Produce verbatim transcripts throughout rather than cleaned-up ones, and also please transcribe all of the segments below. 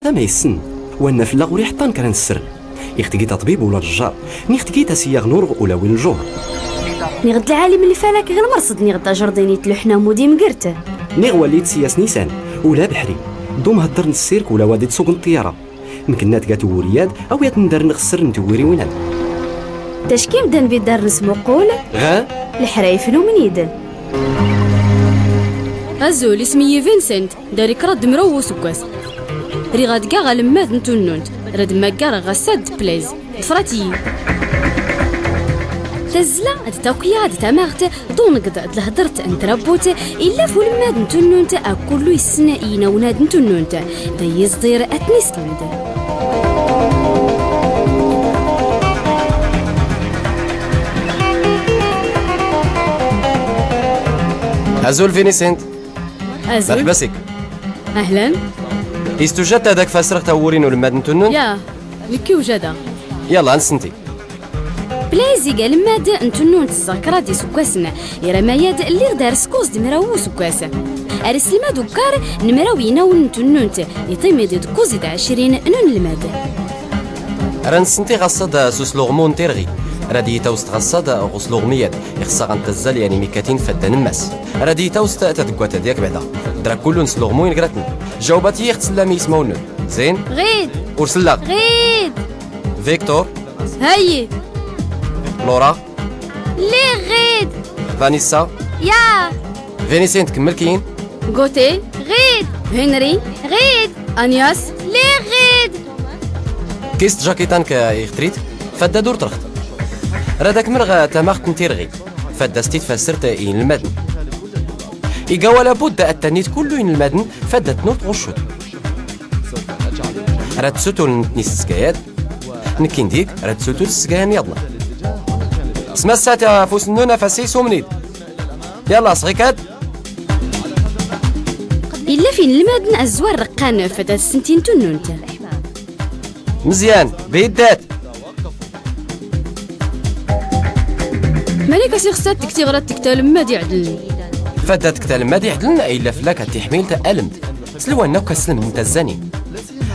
Tama issen, wanna fell-aɣ ur iḥeṭṭan kra n ssern. Iɣ tgit aṭbib ula n jjar, niɣ tgit asiyyaɣ n urɣ ula win n ljuhr. Niɣ d lɛalim n lfalak ɣ lmrṣd, niɣ d ajerḍin itluḥn amud imgrt. Niɣ walli d siyas n isan, ula abeḥri, d umhedder n ssirk ula wad iṣugn ṭṭiyara. Mknna tga tiwwuri-ad, awi ad ndarnɣ ssern n tiwwuriwin-ad. Tackimt d anbi darn smuqqul? Ɣa? Lḥrayf n umnid. Azul, isem-iyi Vincent. Dari kraḍ d mraw n useggas. Riɣ ad gaɣ almmad n tunnunt, rad mmaggareɣ ɣassad d Plaise. Ḍfrat-iyi. Tazzla d takya d tamaɣt d unɣd d lhḍrt n trabbut, illa f ulmmad n tunnunt akk kullu issen i inawnad n tunnunt, d ay iẓḍir ad tn-isṭmd. Azul Vincent. Azul. Merḥba s-ik. Ahlan. Is tujjad ad ak-fasrɣ tawwuri n ulmmad n tunnunt? Ya, nekki ujjadeɣ. Yalla, ad nsenti. Plaise iga almmad n tunnunt ẓẓa kraḍ iseggasen, ira mayad lliɣ d arskuẓ d mraw n useggas. Ar islmad ukkar n mraw inawn n tunnunt, iṭimiḍ d kuẓ d ɛecrin n unlmad. Ra nsenti ɣassad s usluɣmu n tirɣi. Rad iyi-tawst ɣassad ɣ usluɣmi-ad, ixṣṣa ɣ-ntazzal yan imikkatin faddan n mass. Rad iyi-tawst tadggwat-adi akk beɛda. Drak kullu n usluɣmu ingratn. Jawbat-iyi ɣ tsllam i yismawn-nn. Zin? Ɣid. Ur sellaɣ. Ɣid. Victor? Hayyi. Laura? Lliɣ ɣid. Vanessa? Ya. Vincent, kemmel kiyyin. Gauthier? Ɣid. Henry? Ɣid. Agnès? Lliɣ ɣid. Kis tjakiṭa-nk iɣ trid, fadda ur trɣt. Rad ak-mrɣ tamaɣt n tirɣi, fadda s-tit-fasrt i inlmadn. Iga wa labud ad tannit kullu inlmadn, fadda tnut ɣuccut. Rad tsutul ntni s tsgayad, nekkin d-ik rad tsutul s tsgaya n yaḍna. Smassat afus-nnun afassi s umnid. Yalla, sɣikad. Illa f inlmadn azzwar rqqan f tasnti n tunnunt. Mzyan, biddat. Mani-k as-ixṣṣa ad tkti ɣra tkta almmad iɛdln? Fadda tkta almmad iɛdln, illa fell-ak ad tiḥmilt almd. S lwanna akk aslmd n tazzanin.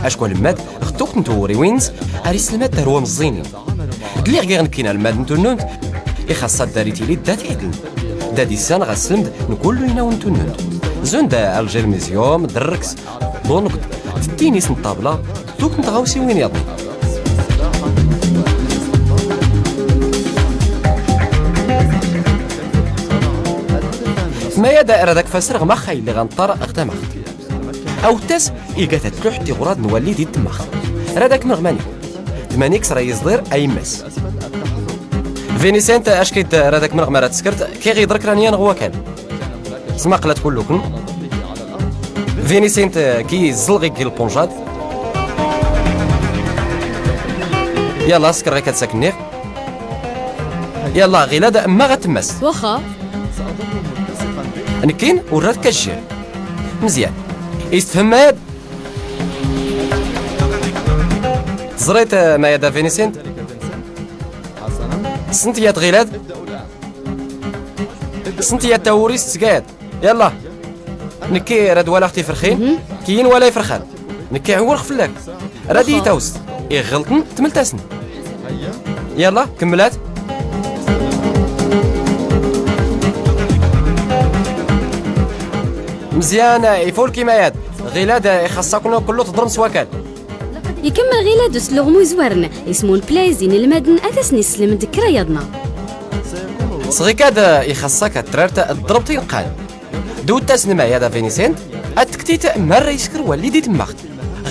Acku almmad, ɣ tukt n twuriwin-ns, ar islmad tarwa meẓẓinin. Dliɣ giɣ nekkin almad n tunnunt, ixaṣṣa ddar itili ddat iɛdln. Dad issan ɣ aslmd n kullu inaw n tunnunt. Zund algirmizyum, drrks, d unɣd, d tinis n ṭṭabla, d tukt n tɣawsiwin yaḍn. F mayad rad ak-fasrɣ max ay lliɣ anṭṭar ɣ tamaɣt. Awttas iga tatluḥt tiɣrad n walli di tmaɣt. Rad ak-mrɣ mani. D mani-k s ra iẓḍir a immas. Vincent, ackid rad ak-mrɣ mara tskrt, kiɣ iḍr kra n yan ɣ wakal. Smaqlat kullukn. Vincent, ki iẓẓlɣ iggi lpunjad. Yalla, skrɣ-ak ad sak-nniɣ. Yalla, Ɣilad, mma ɣa tmmas. Waxa. Nekkin, ur rad kajjir. Mzyan. Istfhm mayad? Tẓrit, eh, mayad a Vincent? Snt yat Ɣilad? Snt yat tawuri s tsgayad? Yalla. Nekki rad walaɣ tifrxin, kiyyin wala ifrxan. Nekki ɛwwrɣ fllak. Rad iyi-tawst. Iɣ ɣlṭn, tmlt-asn. Yalla, kmmlat. Mzyan, ifulki mayad. Ɣilad, ixaṣṣa-kn kullu tḍrm s wakal. Ikmml Ɣilad usluɣmu izwarn, ismun Plaise, inlmadn ad asn-islmd kra yaḍna. Sɣikad, ixaṣṣa-k ad trart tḍrbt ineqqan. Dwt-asn mayad a Vincent, ad tktit marra iskr walli di tmmaɣt.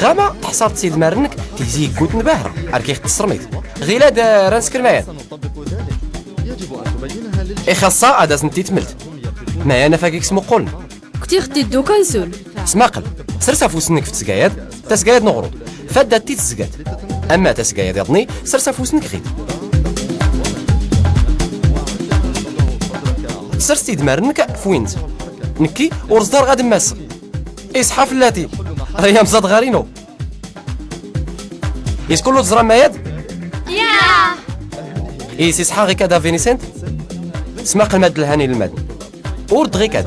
Ɣama tḥṣart s idmar-nk tizi iggutn bahra, ar kiɣ-tsrmit. Ɣilad, ra nskr mayad. Ixaṣṣa ad asn-t-itmlt. Mayan afag-ik smuqquln. Ktiɣ-t-id d ukansul. Smaql, srs afus-nk f tsgayad, tasgayad n uɣrud. Fadda-t-id tizgat. Amma tasgayad iḍni, srs afus-nk ɣid. Srs idmar-nk f win-ns. Nekki, ur ẓḍarɣ ad mmassɣ. Isḥa fllati. Ay amẓaḍ ɣar inu. Is kullu tẓram mayad? Ya. Is isḥa ɣikad a Vincent? Smaql mad lhan inlmadn. Ur d ɣikad.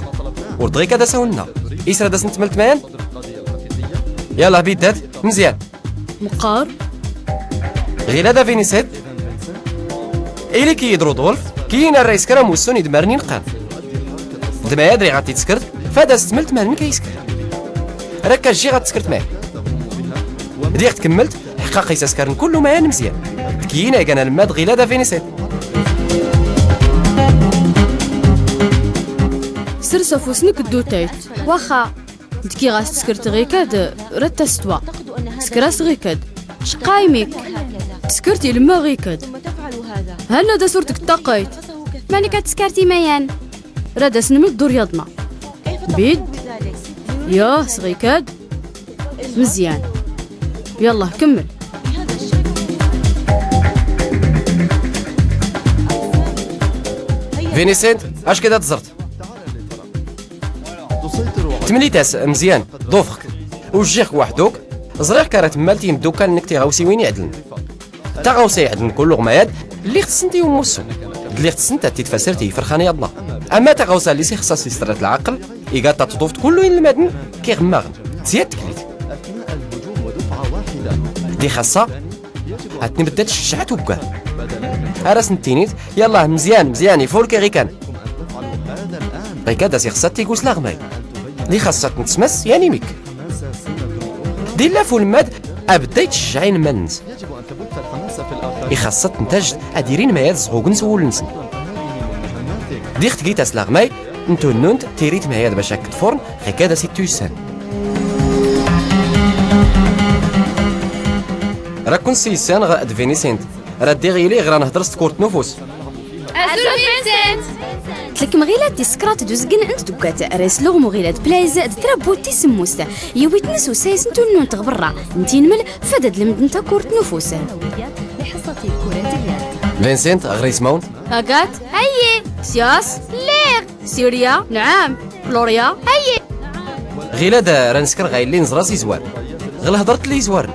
Ur d ɣikad a sawnna. Is rad asn-tmlt mayan? Yallah, biddat. Mzyan. Mqqar. Ɣilad a Vincent. Ili kiyi-d Rudolf, kiyin ar-ra iskr amussu n-idmaren inqqan. D-maya-d riɣ a-t-id-skrt, fad-as-tmlt ma n-mk a iskr. Rakk-ajjiɣ a-t-skrt maya. Diɣ tkmmlt, ḥqqaq is-askrn kull umayan mzyan. D-kiyin a igan almmad Ɣilad a Vincent. Srs afus-nk d-utayt. Waxxa. Ntki ɣas tskrt ɣikad, rad-tas-twa. Skr-as ɣikad. Cqqa imi-k. Tskrt ilmma ɣikad. Hanna das ur tgṭṭaqayt. Mani-k a tskrt imayan? Rad-as-nml dur yaḍna. Bid. Yah, s ɣikad. Mzyan. Yallah, kmml. Vincent, ackad a-t-ẓrt. Tmlit-as mzyan, ḍufɣ-k. Ujjiɣ-k waḥduk. Ẓriɣ-k ar-ra tmmalt i imddukal-nk tiɣawsiwin iɛdln. Taɣawsa iɛdln kull uɣmay-ad, lliɣ-tt-ssnt i ummussu. Lliɣ-tt-ssnt a-t-id-fasrt i ifrxan yaḍna. Amma taɣawsa lli s-ixṣṣa s-istrat lɛaql, iga-tt a-t-tḍuft kull inlmadn k-iɣmmaɣn. Tsyat tklit. Dixaṣṣa, a-t-nbdd a-t-cjjɛt uggar. Ar-as-nttinit, yallah, mzyan, mzyan, ifulk iɣ-ikan. Ɣikad a-s-ixṣṣa a-t-igu s-laɣmay. Dixaṣṣa a-t-ntsmas, yan imi-k. Dilla f-ulmmad, abdd a-itcjjɛ inlmadn-ns. Ixaṣṣa a-t-ntajjt ad-irin mayad sɣugn s-wul-nsn. Diɣ tgit a-s-laɣmay, n-tunnunt, tirit mayad bac a-k-tfurn, ɣikad a-s-ittuysan. Rakk-wn-ssiysanɣ d-Vincent. Raddiɣ iliɣ ra-nhḍr s-tkurt n-ufus. Azul Vincent! Tlkm Ɣilad tis-krat d-uzgn n-tduggat, ra-isluɣmu Ɣilad Playz d-trabbut tis-smmust. Yiwwi-tn s usayes n-tunnunt ɣ-brra, n-tinml, fad ad-lmdn takurt n-ufus. Vincent, ɣr ismawn. Agat? Ayyi! Syas? Lliɣ! Sirya? Nɛam! Klurya? Ayyi! Ɣilad ra-nskr ɣa illi nẓra s-izwarn. Ɣ-lhḍrt lli izwarn.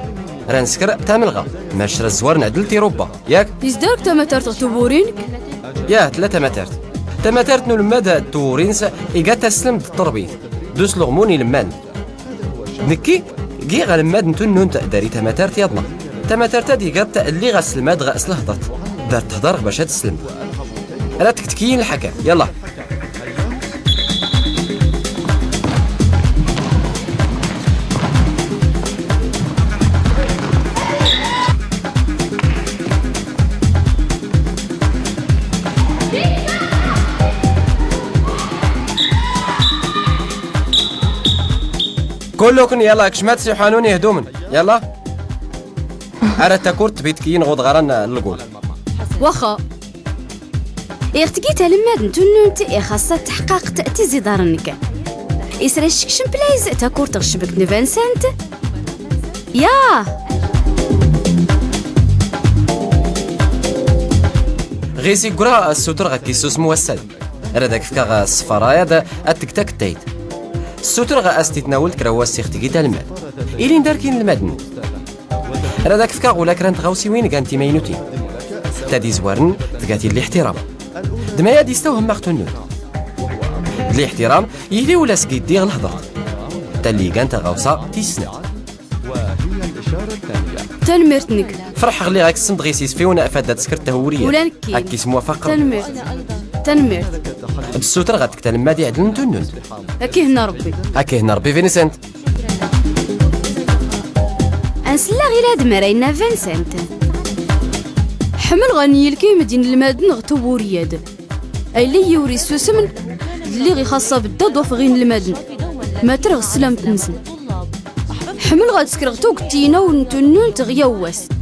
Ra-nskr tamlɣa. Mac ra-zzwarn ɛdl tirubba. Yak? Is dar-k tamatart ɣ-tuwwuri-nk? Yah, tlla tamatart. Tamatart n-ulmmad d-tuwwuri-ns iga taslmt d-trbit d-usluɣmu n-ilmmadn. D-nkki, giɣ almmad n-tunnunt, dari tamatart yaḍna. Tamatart-ad iga-tt lliɣ aslmadɣ s-lhḍrt. Dar-tt hḍrɣ bac ad-slmd. Ra-tt-ktkiyin lḥakam. Yallah. Kullukn yallah, kcmat s-iḥanun ihdumn. Yallah. Ar-ra takurt tbit kiyin ɣ-uḍɣar-an n-lgul. Waxxa. Iɣ-tgit almmad n-tunnunt, ixaṣṣa tḥqqaqt tiẓiḍar-nk. Is ra-iskcm Playz takurt ɣ-cbkt n-Vincent? Yah! Ɣis iggra, ssutreɣ a-k-issusm wass-ad. Rad ak-fkeɣ ṣṣfara-ad ad-teg takttayt. Ssutreɣ a-s-t-itnawlt kra wass iɣ-tgit almmad. Ilin dar kinlmadn. Rad ak-fkeɣ ula kra n-tɣawsiwin gan timaynutin. Tad-izwarn tga-t-id liḥtiram. D-maya-d istawhem-aɣ tunnunt. D-liḥtiram, ili ula s-giddi ɣ-lhḍrt. Talli gan taɣawsa tis-snat. Tanmmirt-nk. Frḥeɣ lliɣ ak-ssmd ɣis isfiwn fad ad-tskrt tahwuriyat. Ula nekkin. Ak-ismwafaq Rebbi. Tanmmirt. Tanmmirt. D-ssutreɣ ad-teg talmmad iɛdln tunnunt. Ak-ihenna Rebbi. Ak-ihenna Rebbi Vincent. Anslla ɣilad mara inna Vincent. Ḥmlɣ a-n-ilkim d-inlmadn ɣ-tawwuri-ad. Ayli ur issusmn, lliɣ ixaṣṣa bdd ad-ḍufɣ inlmadn. Matr ɣ-sslammt-nsn. Ḥmlɣ ad-skrɣ tugtt inawn n-tunnunt ɣ-yawwas.